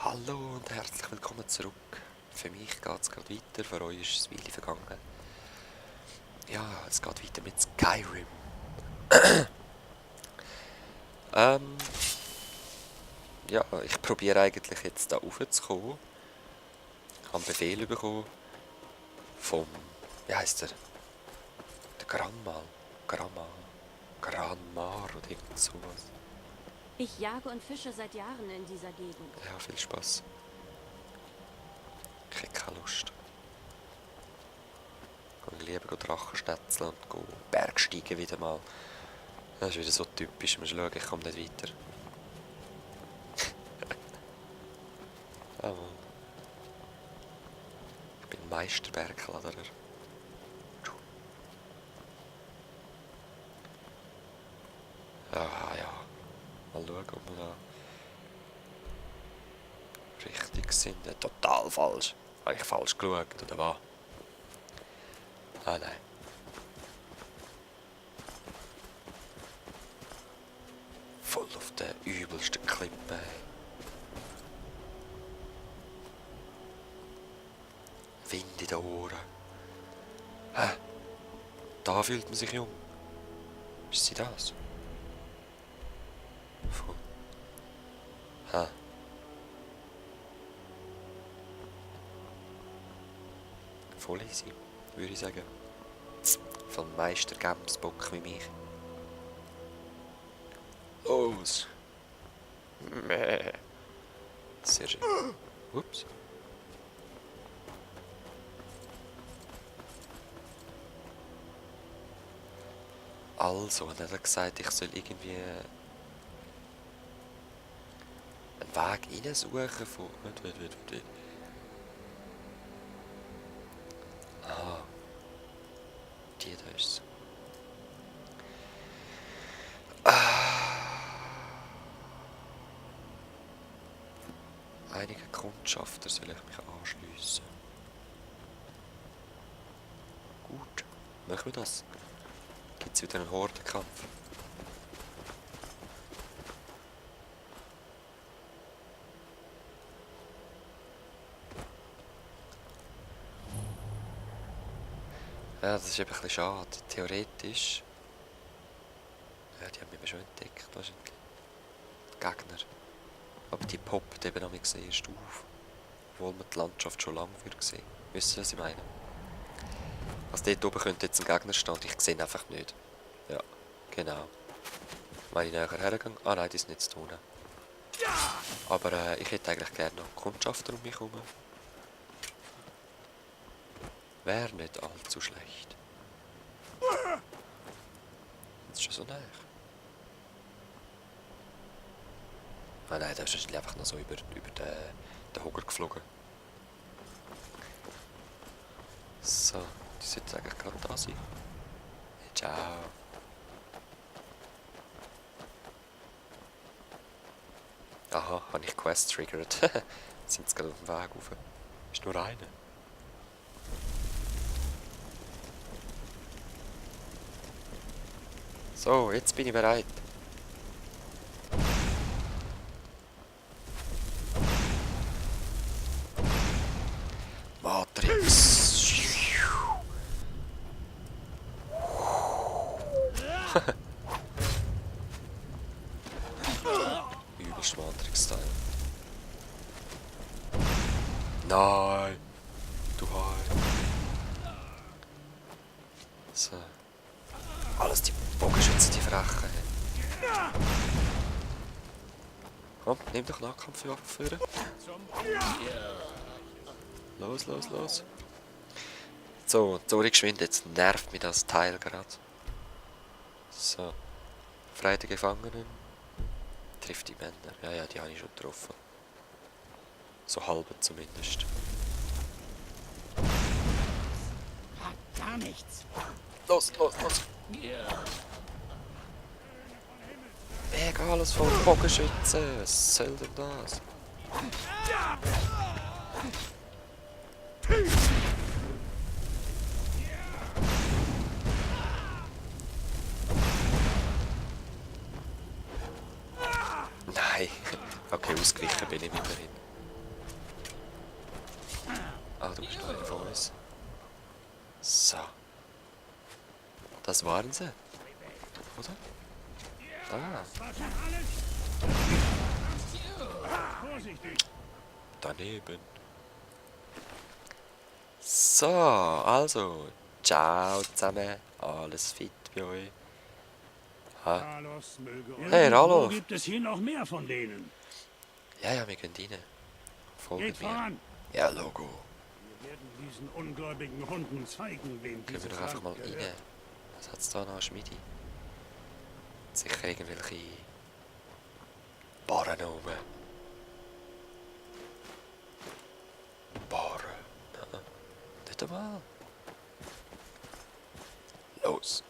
Hallo und herzlich willkommen zurück. Für mich geht es gerade weiter, für euch ist es eine Weile vergangen. Ja, es geht weiter mit Skyrim. ähm, ja, ich probiere eigentlich jetzt da raufzukommen. Ich habe einen Befehl bekommen vom, wie heisst er? Der Granmar oder irgend sowas. Ich jage und fische seit Jahren in dieser Gegend. Ja, viel Spaß. Ich habe keine Lust. Ich lieber Drachenstätzeln und Bergsteigen wieder mal. Das ist wieder so typisch. Mal schauen, ich komme nicht weiter. Ah, Mann. Ich bin Meisterbergkletterer. Ah ja. Mal schauen, ob wir da richtig sind. Total falsch. Habe ich falsch geschaut, oder was? Ah nein. Voll auf der übelsten Klippe. Wind in den Ohren. Hä? Da fühlt man sich jung. Ist sie das? Voll. Hä? Voll easy, würde ich sagen. Von Meister Gemsbock wie mich. Los! Mäh. Sehr schön. Ups. Also, hat er gesagt, ich soll irgendwie einen Weg reinsuchen von... Wait. Ah, die da ist es. Einige Kundschafter soll ich mich anschliessen. Gut, machen wir das. Gibt es wieder einen Hordenkampf? Ja, das ist eben ein bisschen schade. Theoretisch... Ja, die haben mich schon entdeckt, wahrscheinlich. Die Gegner. Aber die poppt eben noch erst auf. Obwohl man die Landschaft schon lange sehen. Wisst ihr, was ich meine? Also dort oben könnte jetzt ein Gegner stehen und ich sehe ihn einfach nicht. Ja, genau. Wenn ich näher hergehe... Ah nein, die sind jetzt unten. Aber ich hätte eigentlich gerne noch Kundschafter um mich herum. Wäre nicht allzu schlecht. Das ist schon so nah. Ah nein, der ist wahrscheinlich einfach noch so über den Hocker geflogen. So, die sollte eigentlich gerade da sein. Ciao. Aha, habe ich Quest triggert. Sind sie gerade auf dem Weg rauf. Ist nur eine. So, jetzt bin ich bereit. Matrix. Übelst Matrix-Style. Nein. Du Hai. So. Alles die Bogenschützen, die Frechen. Komm, nimm doch Nahkampfwaffe führen. Los. So, sorry geschwind, jetzt nervt mich das Teil gerade. So. Frei die Gefangenen. Trifft die Männer. Ja, die habe ich schon getroffen. So halbe zumindest. Hat gar nichts. Los. Weg, alles voll Bogenschützen. Was soll denn das? Nein. Okay, ausgewichen bin ich immerhin. Ah, du bist noch einer von uns. So. Das waren sie. Oder? Da. Vorsichtig. Daneben. So, also. Ciao zusammen. Alles fit bei euch. Ha. Carlos möge Hey, Rallo. Irgendwo gibt es hier noch mehr von denen. Ja, wir gehen rein. Folgen Geht mir. voran. Ja, Logo. Wir werden diesen ungläubigen Hunden zeigen, wem Gehen wir dieses doch einfach mal Land rein. gehört. Was hat es da noch an Schmiede? Sicher irgendwelche Barren oben. Barren? Nein, nicht einmal. Los.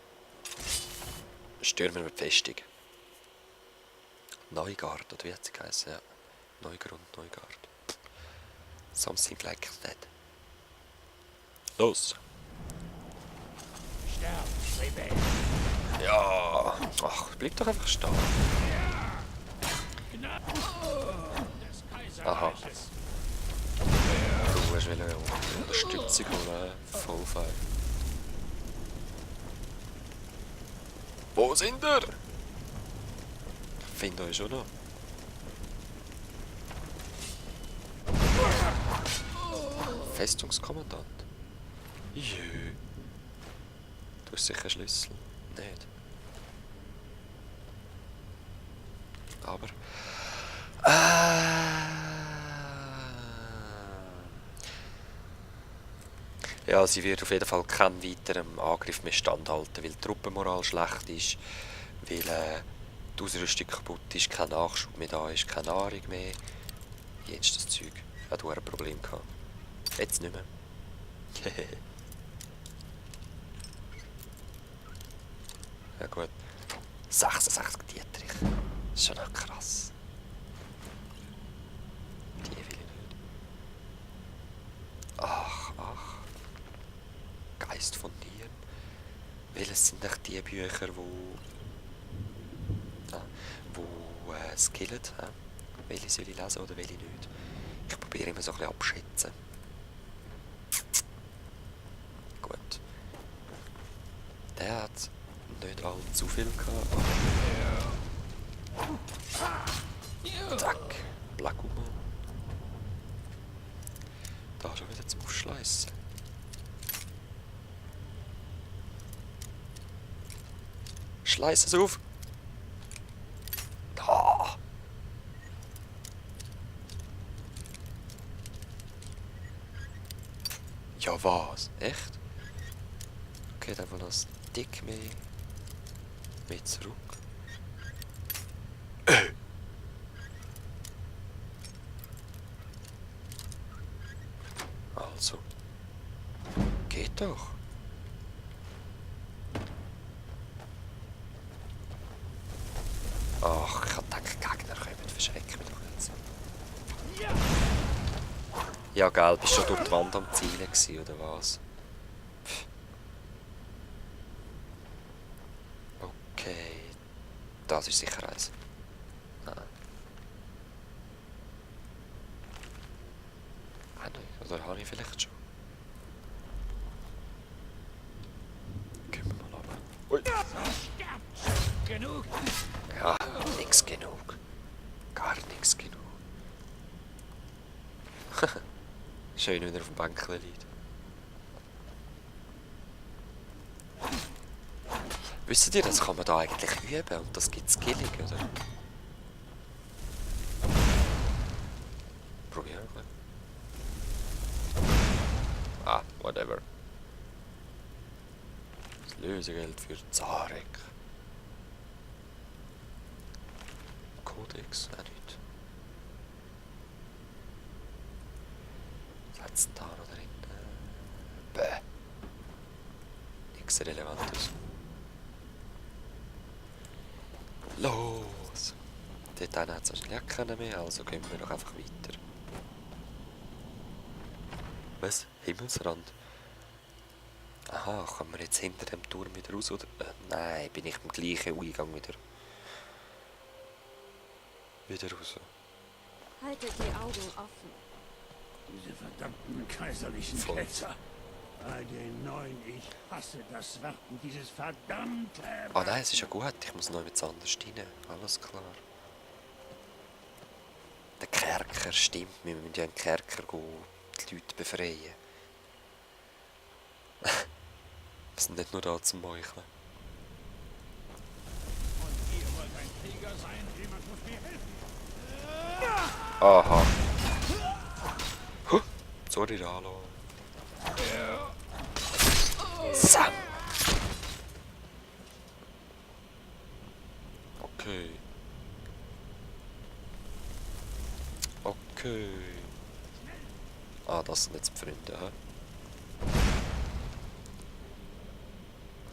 Stürmen wir die Festung. Neugard, oder wie hat sie geheißen? Ja. Neugrund, Neugard. Something like that. Los. Sterb, Rebell. Ja. Ach, bleib doch einfach stehen. Des Kaiserreiches. Du hast Unterstützung holen. Vollfall. Wo sind ihr? Ich finde euch schon noch. Festungskommandant? Jö. Du hast sicher einen Schlüssel. Nicht. Aber. Ja, sie wird auf jeden Fall keinen weiteren Angriff mehr standhalten, weil die Truppenmoral schlecht ist, weil die Ausrüstung kaputt ist, kein Nachschub mehr da ist, keine Nahrung mehr. Jetzt das Zeug. Hat auch ein Problem gehabt. Jetzt nicht mehr. Ja gut. 66 Dietrich. Das ist schon noch krass. Die will ich nicht. Ach. Geist von dir. Welches sind echt die Bücher, wo skillen? Welche soll ich lesen oder welche nicht? Ich probiere immer so ein bisschen abschätzen. Gut. Der hat nicht allzu viel gehabt. Zack. Laguma. Da schon wieder zum Aufschleissen. Schleiss es auf! Da! Ja was? Echt? Okay, dann noch ein Dick mehr zurück. Also. Geht doch. Ach, ich hab gedacht, Gegner kommen. Verschrecken mich doch jetzt. Ja, gell, bist du schon durch die Wand am Zielen gewesen, oder was? Pff. Okay. Das ist sicher eins. Nein. Ah, nein. Oder habe ich vielleicht schon? Gehen wir mal runter. Ui. Genug. Ja, nix genug. Gar nix genug. Schön, wenn er auf dem Bänkchen liegt. Wisst ihr, das kann man da eigentlich üben und das gibt Skilling, oder? Probieren wir. Ah, whatever. Das Lösegeld für Zarek. Codex, auch nicht. Was hat's denn da noch drin? Bäh. Nichts Relevantes. Los! Dort hat es wahrscheinlich auch keinen mehr, also gehen wir doch einfach weiter. Was? Himmelsrand? Aha, kommen wir jetzt hinter dem Turm wieder raus, oder? Nein, bin ich im gleichen Eingang wieder raus. Haltet die Augen offen. Diese verdammten kaiserlichen Voll. Ketzer. Bei den Neuen, ich hasse das Warten, dieses verdammte... Ah nein, es ist ja gut. Ich muss noch mit anders rein. Alles klar. Der Kerker, stimmt. Wir müssen ja in den Kerker gehen, die Leute befreien. Wir sind nicht nur da zum Meucheln. Und ihr wollt ein Krieger sein? Jemand muss mir helfen. Aha. Huh. Sorry, Ralo. Sam. Okay. Okay. Ah, das sind jetzt die Freunde, hä?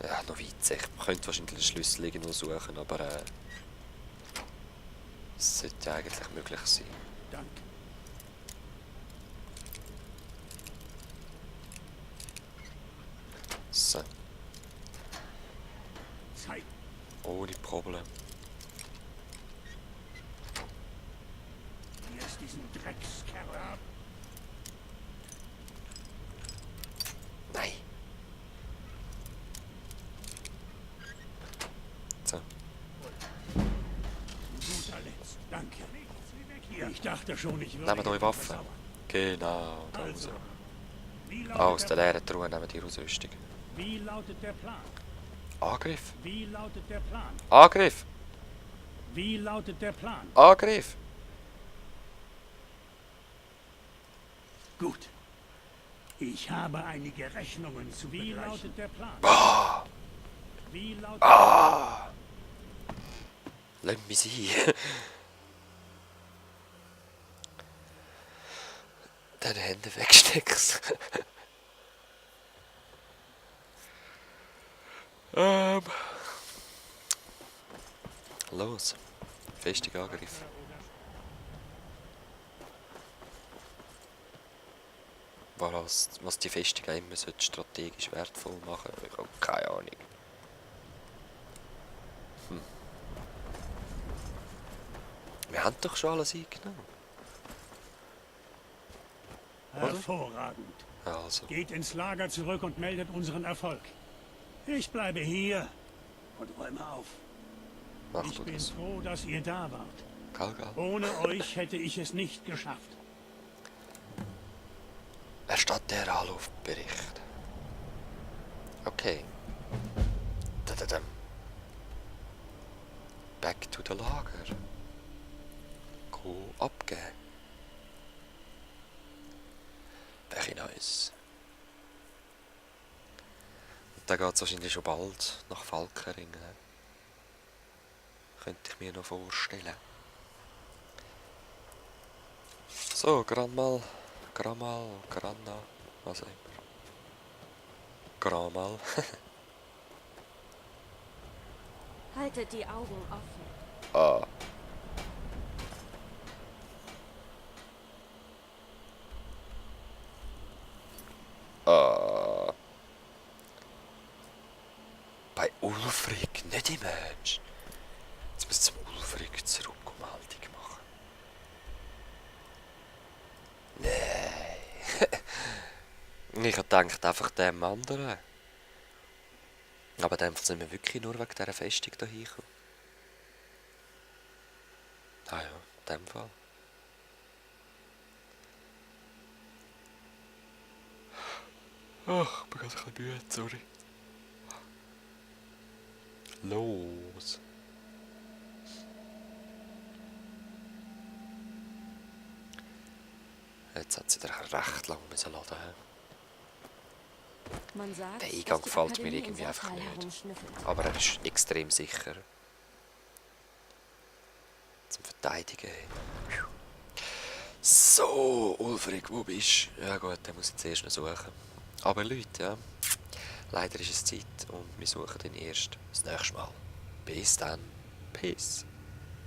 Ja, noch weit. Ich könnte wahrscheinlich den Schlüssel irgendwo suchen, aber es sollte eigentlich möglich sein. Danke. So, Zeit. ohne Problem. Hier ist diesen Dreckskerl ab. Nein. So. Guter Letzt. Danke. Ich dachte schon, ich würde... Nehmen neue ihn Waffen. versauen. Genau, da raus. Also, wie Ah, aus lautet, der leeren Truhe nehmen die Ausrüstung. wie lautet der Plan? Angriff! Wie lautet der Plan? Angriff! Wie lautet der Plan? Angriff! Gut. Ich habe einige Rechnungen zu begleichen. Wie lautet der Plan? Ah! Wie lautet Ah! Lass mich sein. Deine Hände wegsteckst. Los. Festig Angriff. Was die Festung auch immer strategisch wertvoll machen sollte. Ich habe keine Ahnung. Wir haben doch schon alles eingenommen. Hervorragend. Also, Geht ins Lager zurück und meldet unseren Erfolg. Ich bleibe hier und räume auf. mach Ich du bin das. froh, dass ihr da wart. Galgal. Ohne euch hätte ich es nicht geschafft. Erstatte der Anrufbericht. Okay. Dadadam. Back to the Lager. Go abgeben. Very nice. Und dann geht es wahrscheinlich schon bald nach Falkeringen. Könnte ich mir noch vorstellen. So, Granna, was auch immer. Gramal. Haltet die Augen offen. Ah. Ah. Bei Ulfric, nicht im Ernst. Jetzt muss zum Ulfric zurück um Haltung machen. Nein. Ich hab gedacht, einfach dem anderen. Aber dann sind wir wirklich nur wegen dieser Festung da hingekommen. Ah ja, in dem Fall. Ach, ich bin gerade ein bisschen müde, sorry. Los. Jetzt hat sie recht lang müssen laden. Man sagt, Der Eingang dass die gefällt mir Akademie in irgendwie einfach Safral nicht. herumschnüffelt. Aber er ist extrem sicher. Zum Verteidigen. So, Ulfric, wo bist du? Ja gut, den muss ich zuerst noch suchen. Aber Leute, ja. Leider ist es Zeit und wir suchen den erst das nächste Mal. Bis dann. Peace.